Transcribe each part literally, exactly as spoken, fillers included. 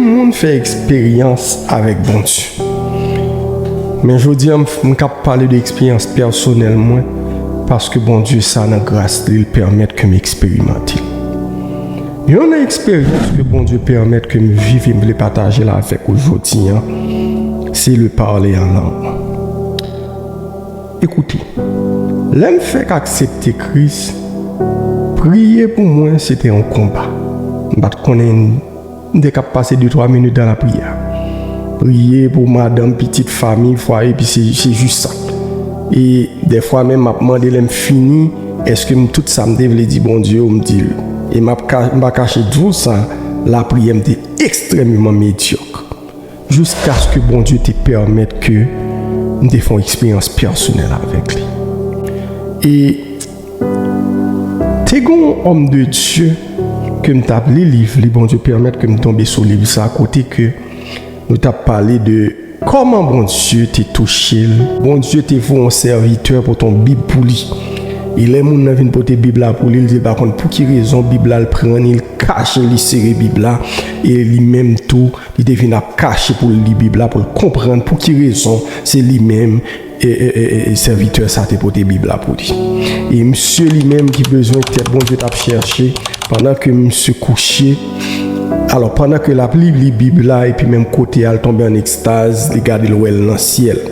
Moun fè eksperyans avèk Bondye. Men jodi a, m, m kab pale de eksperyans pèsonèl mwen, paske Bondye sa nan gras li, l pèmèt ke m eksperimante l. Youn nan eksperyans ke Bondye pèmèt ke m viv e m vle pataje l avèk ou jodi a, se le parler en langue. Ekoute, lè m fèk aksepte Kris, priye pou mwen se te yon konba. M pa t konnen, m te kab pase de twa minit dan lapriyè. Priye pou madanm, pitit, fanmi, fwaye, epi se, se jis sa. E dèfwa menm m ap mande lè m fini, èske m, tout sa m te vle di Bondye yo, m di l. E m ap ka, m pa kache di w sa, lapriyè m te ekstrèmeman medyòk. Jiskaske Bondye te pèmèt ke m te fè yon eksperyans pèsonèl avèk li. E te gen yon òm de Dye ke m t ap li liv li, Bondye pèmèt ke m tonbe sou liv sa, kote ke nou t ap pale de kòman Bondye te touche l. Bondye te voye yon sèvitè pote yon Bib pou li. E lè moun nan vin pote Bib la pou li, li te pa konn pou ki rezon Bib la, l pran li, l kache, li sere Bib la, e li menm tou, li te vin ap kache pou l li Bib la, pou l konprann pou ki rezon se li menm, e, e, e, e, e sèvitè sa te pote Bib la pou li. E misye li menm ki bezwen tèt Bondye t ap chèche, pandan ke misye kouche, alò, pandan ke l ap li, li Bib la, epi menm kote a, l tonbe an ekstaz, li gade, l wè l nan syèl.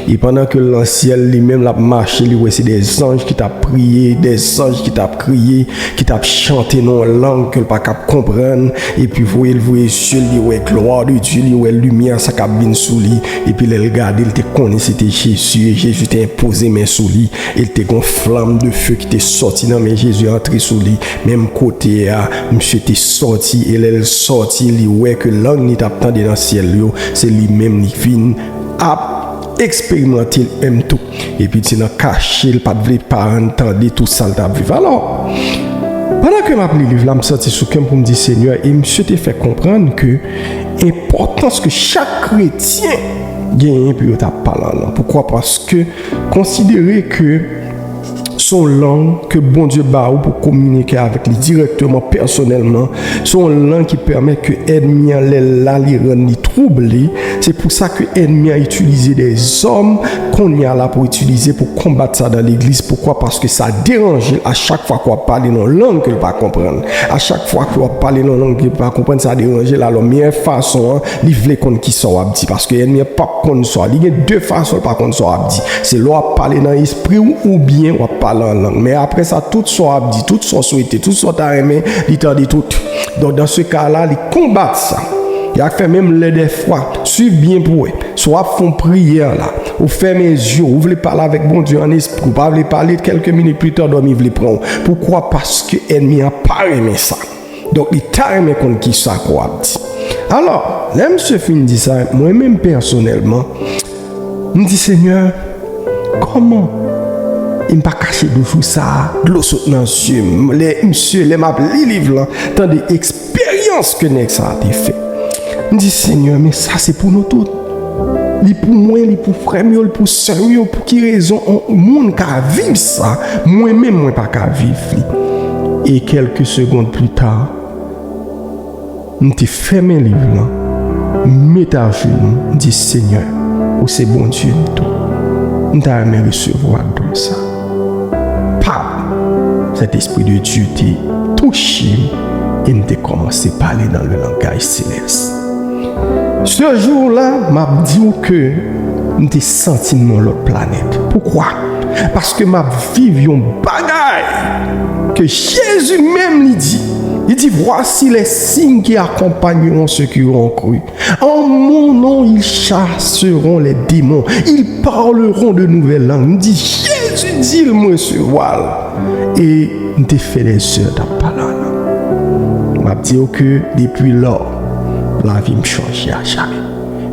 E pandan ke l nan syèl, li menm l ap mache, li wè se de zanj ki t ap priye, de zanj ki t ap kriye, ki t ap chante nan yon lang ke l pa kab konprann, epi voye l voye zye l, li wè glwa de Dye, li wè limyè sa k ap vin sou li, epi lè l gade, l te konnen se te Jezi, e Jezi te enpoze men sou li, e l te gen yon flanm de fe ki te sòti nan men Jezi antre sou li, menm kote a, misye te sòti, e lè l sòti, li wè ke lang li t ap tande nan syèl yo, se li menm li vin ap eksperimante l menm tou. Epi se nan kache l pa t vle paran l tande tout sa l t ap viv. Alò, pandan ke m ap li liv la, m santi sou kè m pou m di Senyè, e misye te fè konprann ke enpòtans ke chak kretyen genyen pou yo ta pale an lang. Poukwa? Paske konsidere ke se yon lang ke Bondye ba ou pou kominike avèk li dirèkteman, pèsonèlman. Se yon lang ki pèmèt ke ènmi an, lè l la, li rann li twouble. Se pou sa ke ènmi an itilize dèzòm kounye a la pou itilize pou konbat sa dan legliz. Poukwa? Paske sa deranje l a chak fwa ke w ap pale nan yon lang ke l pa konprann. A chak fwa ke w ap pale nan yon lang ke l pa konprann, sa deranje l. Alò, meyè fason an, li vle konn kisa w ap di. Paske ènmi an p ap konn sa w, li gen de fason l pa konn sa w ap di. Se lè w ap pale nan espri w oubyen w ap pale an lang. Men apre sa, tout sa w ap di, tout sa w swete, tout sa w ta renmen, li tande tout. Donk, dans ce cas-là, li konbat sa. Y a fè menm lè dèfwa, swiv byen pou wè. Si w ap fè yon priyè la, ou fèmen zye w, ou vle pale avèk Bondye an espri, ou pa vle pale, kèlke minit pita, dòmi vle pran w. Poukwa? Paske ènmi an pa renmen sa. Donk, li ta renmen konn kisa ke w ap di. Alò, lè misye fin di sa, mwen menm pèsonèlman, m di, Senyè, kòman? E m pa kache di w jou sa a, dlo sot nan zye m. Lè misye, lè m ap li liv lan, tande eksperyans ke nèg sa a te fè. M di, Senyè, men sa se pou nou tout. Li pou mwen, li pou frè m yo, li pou sè m yo. Pou ki rezon yon moun ka viv sa, mwen menm, mwen pa ka viv li? E kèlke segond pli ta, m te fèmen liv lan, m met ajenou, m di, Senyè, ou se Bondye m tou. M ta renmen resevwa don sa. Pap! Sentespri de Dye te touche m e m te kòmanse pale nan le langaj selès. Se jou la, m ap di w ke m te santi m nan yon lòt planèt. Poukwa? Paske m ap viv yon bagay ke Jezi menm li di. Li di, Voici les signes qui accompagneront ceux qui auront cru. En mon nom, ils chasseront les démons. Ils parleront de nouvelles langues. M di, Jezi di l, m resevwa l. E m te fè dèzè t ap pale an lang. M ap di w ke depi lò, lavi m chanje a jamè.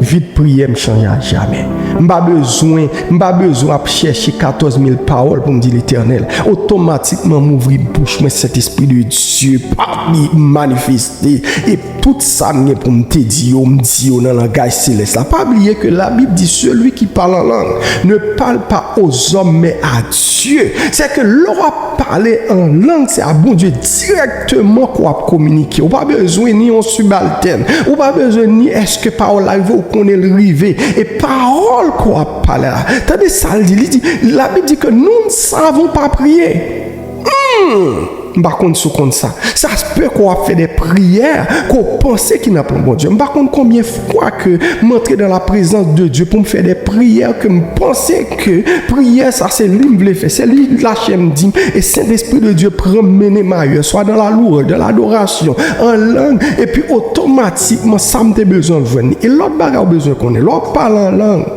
Vi de priyè m chanje a jamè. M pa bezwen, m pa bezwen ap chèche katòz mil pawòl pou m di Letènèl. Otomatikman, m ouvri bouch mwen, Sentespri de Dye pa li manifeste. E Tout sa m gen pou m te di yo, m di yo nan langaj selès la. Pa bliye ke Labib di, celui qui parle en langue ne parle pas aux hommes, mais à Dieu. Se ke lè w ap pale an lang, se a Bondye dirèkteman ke w ap kominike. Ou pa bezwen ni yon sibaltèn. Ou pa bezwen ni èske pawòl la rive, ou konnen l rive. E pawòl ke w ap pale la. Tande sa l di. Li di, Labib di ke nous ne savons pas prier. Hmm! M pa konn si w konn sa. Sa se pè ke w ap fè de priyè ke w panse ki nan plan Bondye. M pa konn konbyen fwa ke m antre dans la présence de Dieu pou m fè de priyè ke m panse ke priyè sa se li m vle fè, se li lachè m di m, e Sentespri de Dye pran m mennen m ayè, swa dans la louange, dans l'adoration, an lang, epi otomatikman sa m te bezwen jwenn li. E lòt bagay ou bezwen konnen, lè w ap pale an lang,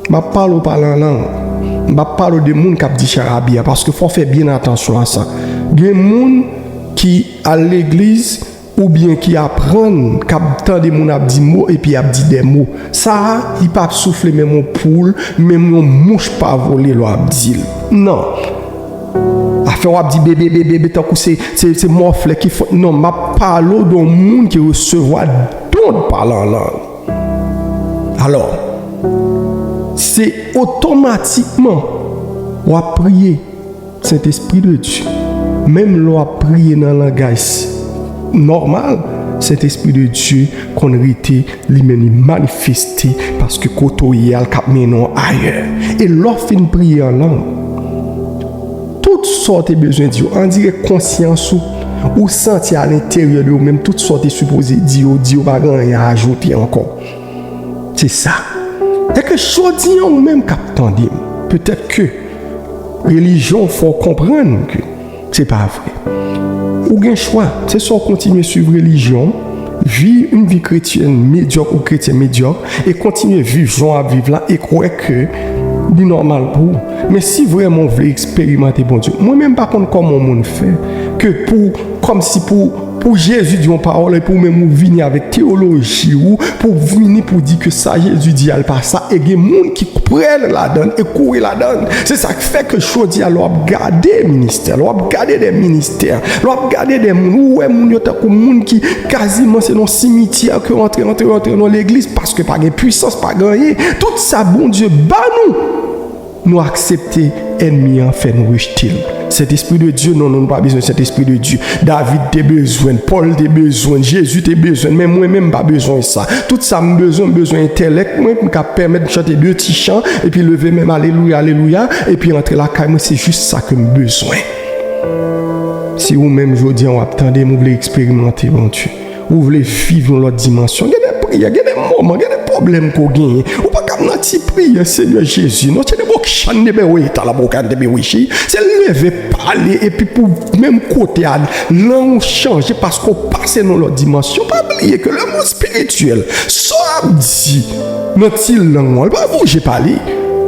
m ap pale w pale an lang. M p ap pale w de moun k ap di charabya, paske fò w fè byen atansyon a sa. Gen moun ki al legliz oubyen ki aprann, k ap tande moun ap di mo epi y ap di de mo. Sa a, li p ap soufle menm yon poul, menm yon mouch pa vole lè w ap di l. Non. Afè w ap di bebe, bebe, bebe, tankou se, se, se mòflè ki fò. Non, m ap pale w de yon moun ki resevwa don de pale an lang. Alò, se otomatikman w ap priye, Sentespri de Dye. Menm lè w ap priye nan langaj nòmal, Sentespri de Dye konn rete li menm li manifeste, paske kote w ye a l k ap mennen w ayè. E lè w fin priye an lang, tout sa w te bezwen di yo, andirèk konsyans ou, ou santi alenteryè de ou menm, tout sa w te sipoze di yo, di yo, pa gen anyen a ajoute ankò. Se sa. E ke jodi a ou menm k ap tande m, petèt ke relijyon w fè w konprann ke se pa vre. Ou gen chwa, se swa w kontinye swiv relijyon w, viv yon vi kretyèn medyòk ou kretyen medyòk, e kontinye viv jan w ap viv la, e kwè ke li nòmal pou ou. Men si vrèman w vle eksperimante Bondye, mwen menm pa konn kòman yon moun fè ke pou, kòmsi pou, pou Jezi di yon pawòl epi ou menm ou vini avèk teyoloji ou, pou w vini pou w di ke sa Jezi di a l pa sa, e gen moun ki prè ladan l e kouri ladan l. Se sa k fè ke jodi a lè w ap gade ministè, lè w ap gade de ministè, lè w ap gade de moun, ou wè moun yo tankou moun ki kaziman se nan simityè ke yo antre, antre, antre nan legliz paske pa gen pwisans, pa gen anyen. Tout sa Bondye ba nou, nou aksepte ènmi an fè nou rejte l. Sentespri de Dye, non, non, nou pa bezwen Sentespri de Dye. David te bezwen l, Pòl te bezwen l, Jezi te bezwen l, men mwen menm m pa bezwen sa. Tout sa m bezwen, m bezwen entèlèk mwen, m ka pèmèt m chante de ti chan, epi leve men m, alelouya, alelouya, epi antre lakay mwen, se jis sa ke m bezwen. Si ou menm jodi a w ap tande m, ou vle eksperimante Bondye, ou vle viv yon lòt dimansyon, gen de priyè, gen de moman, gen de pwoblèm ke w genyen. Ou pa ka nan ti priyè, Senyè Jezi, non, se de bok chan de bewe ta la bokan de bewichi. Se leve pale, epi pou menm kote a, lang ou chanje paske w pase nan lòt dimansyon. Pa bliye ke lemonn espirityèl, sa w ap di nan ti lang ou an, li pa bouje pa li.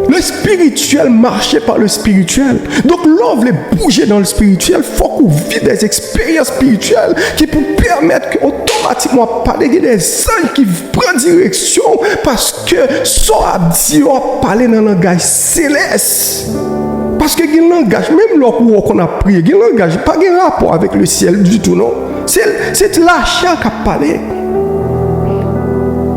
Le spirituel marche par le spirituel. Donk, lè w vle bouje dans le spirituel, fòk ou viv des expériences spirituelles ki pou pèmèt ke otomatikman w ap pale, gen de zanj ki pran direksyon w, paske sa w ap di, w ap pale nan langaj selès. Paske gen langaj, menm lè w konn ap priye, gen langaj pa gen rapò avèk le syèl ditou, non. Se, se lachè k ap pale.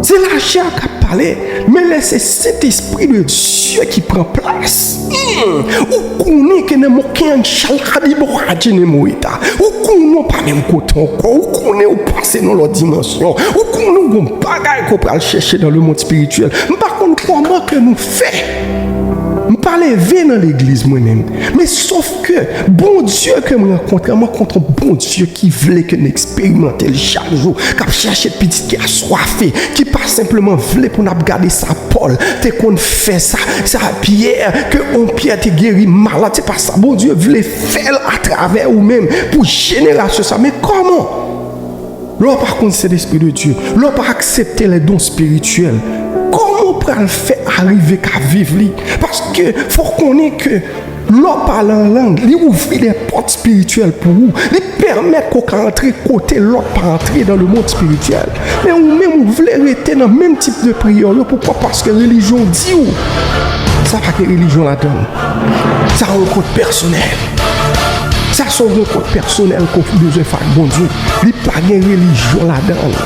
Se lachè k ap pale. Men lè se Sentespri de Dye ki pran plas, hmm, ou konnen ke nan moken an chalkadi bò adjene morita. Ou konnen w pa menm kote ankò. Ou konnen ou pase nan lòt dimansyon. Ou konnen w gon bagay ke w pral chèche dans le monde spirituel. M pa konn kòman ke nou fè. M pa leve nan legliz mwen menm. Men sof ke Bondye ke m rankontre, m rankontre yon Bondye ki vle ke n eksperimante l chak jou, k ap chèche pitit ki aswafe, ki pa senpleman vle pou n ap gade sa Pòl te konn fè, sa, sa Pyè, ke on Pyè te geri malad. Se pa sa Bondye vle fè l atravè ou menm pou jenerasyon sa. Men kòman? Lè w pa konn Sentespri de Dye, lè w pa aksepte les dons spirituels, kòman w pral fè arive ka viv li? Paske fò w konnen ke lè w pale an lang, li ouvri de pòt espirityèl pou ou. Li pèmèt ke w ka antre kote lòt pa antre dans le monde spirituel. Men ou menm, ou vle rete nan menm tip de priyè yo. Poukwa? Paske relijyon w di w sa pa gen relijyon ladan l. Sa yon kont pèsonèl. Sa se yon rankont pèsonèl ke w bezwen fè ak Bondye. Li pa gen relijyon ladan l.